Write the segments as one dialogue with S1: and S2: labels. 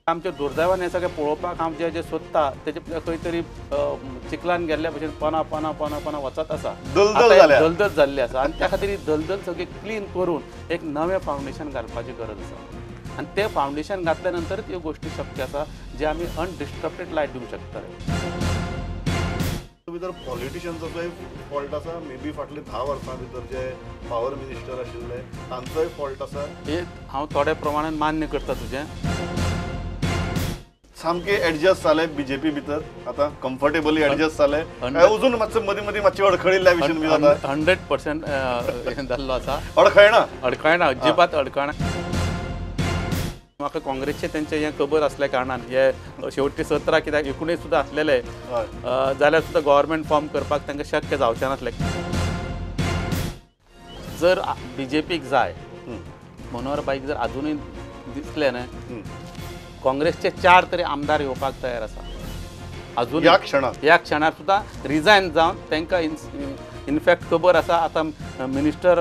S1: आमच्या दुर्दैवान हें सगळें पळोवपाक हांव जें जें सोदता तेजे खंय तरी चिखलान गेल्ल्या भशेन पना पना पना पना वचत आसा, दलदल जाल्ली आसा. आनी त्या खातीर ही दलदल सगळी क्लीन करून एक नवें फावंडेशन घालपाची गरज आसा. आनी तें फावंडेशन घातल्या नंतरच ह्यो गोश्टी शक्य आसा जे आमी अनडिस्टर्बटेड लायफ दिवंक शकतले.
S2: भितर पॉलिटिशियन्साचोय फॉल्ट आसा, मे बी फाटले 10 वर्सां भितर जे पावर मिनिस्टर आशिल्ले तांचोय फॉल्ट आसा.
S1: हे हांव थोड्या प्रमाणान मान्य करता तुजें.
S2: सामके एडजस्ट जाले बीजेपी भितर, आतां कम्फर्टेबली एडजस्ट जाले, अजून मातशें मदीं मदीं मातशें अडखळिल्ल्या भशेन बी जाता.
S1: 100% हें जाल्लो आसा.
S2: अडखळना,
S1: अडखळना, अजिबात अडखळना. म्हाका काँग्रेसचे तेंचे हें खबर आसल्या कारणान हे शेवटी 17 कित्याक 19 सुद्दां आसलेले जाल्यार सुद्दां गव्हर्मेंट फॉर्म करपाक तांकां शक्य जावचें नासलें. जर बीजेपीक जाय, मनोहर बाईक जर आजुनूय दिसलें न्हय, काँग्रेसचे 4 तरी आमदार येवपाक तयार आसा अजून
S2: ह्या क्षणाक,
S1: ह्या क्षणार सुद्दां रिजायन जावन तांकां इनफॅक्ट खबर आसा आतां मिनिस्टर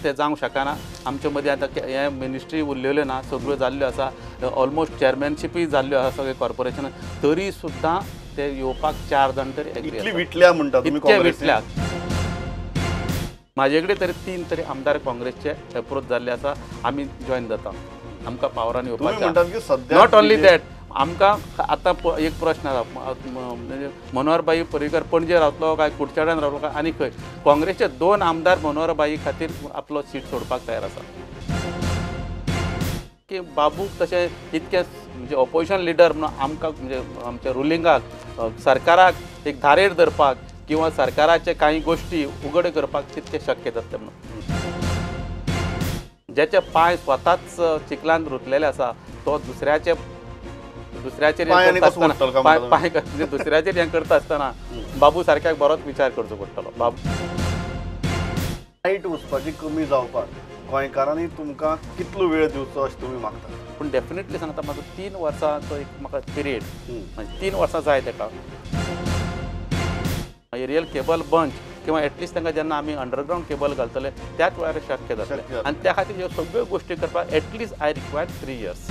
S1: ते जावंक शकना. आमचे मदीं आतां हे मिनिस्ट्री उरलेल्यो ना, सगळ्यो जाल्ल्यो आसा, ऑलमोस्ट चेअरमॅनशिपूय जाल्ल्यो आसा सगळे कॉर्पोरेशन, तरी सुद्दां ते येवपाक 4 जाण तरी एग्री.
S2: विटल्या म्हणटा तुमी?
S1: इतके विटल्या. म्हाजे कडेन तरी 3 तरी आमदार काँग्रेसचे एप्रोच जाल्ले आसा. आमी जॉयन जाता, आमकां पावरान येवपाक. Not only that, आमकां आतां एक प्रश्न आसा, म्हणजे मनोहर भाई पर्रीकर पणजे रावतलो काय कुडचड्यान रावतलो काय आनी खंय? काँग्रेसचे 2 आमदार मनोहर भाई खातीर आपलो सीट सोडपाक तयार आसा. की बाबूक तशें इतकें म्हणजे ऑपोजिशन लिडर म्हणून आमकां म्हणजे आमच्या रुलिंगाक सरकाराक एक धारेर धरपाक किंवा सरकाराचे कांय गोश्टी उगड करपाक तितकें शक्य जातलें म्हणून. ज्याचे पांय स्वताच चिखलान रुतलेले आसा तो दुसऱ्याचे दुसऱ्याचेर पांय दुसऱ्याचेर हें करता आसतना बाबू सारक्याक बरोच विचार करचो पडटलो. बाबू
S2: लायट वचपाची कमी जावपाक गोंयकारांनी तुमकां कितलो वेळ दिवचो अशें तुमी मागता?
S1: पूण डेफिनेटली सांगता, म्हाका 3 वर्सांचो एक म्हाका पिरियड, म्हणजे 3 वर्सां जाय तेका. एरियल केबल बंच किंवा एटलिस्ट तांकां जेन्ना आमी अंडरग्रावंड केबल घालतले त्याच वेळार शक्य जातलें. आनी त्या खातीर ह्यो सगळ्यो गोश्टी करपाक at least I require 3 years.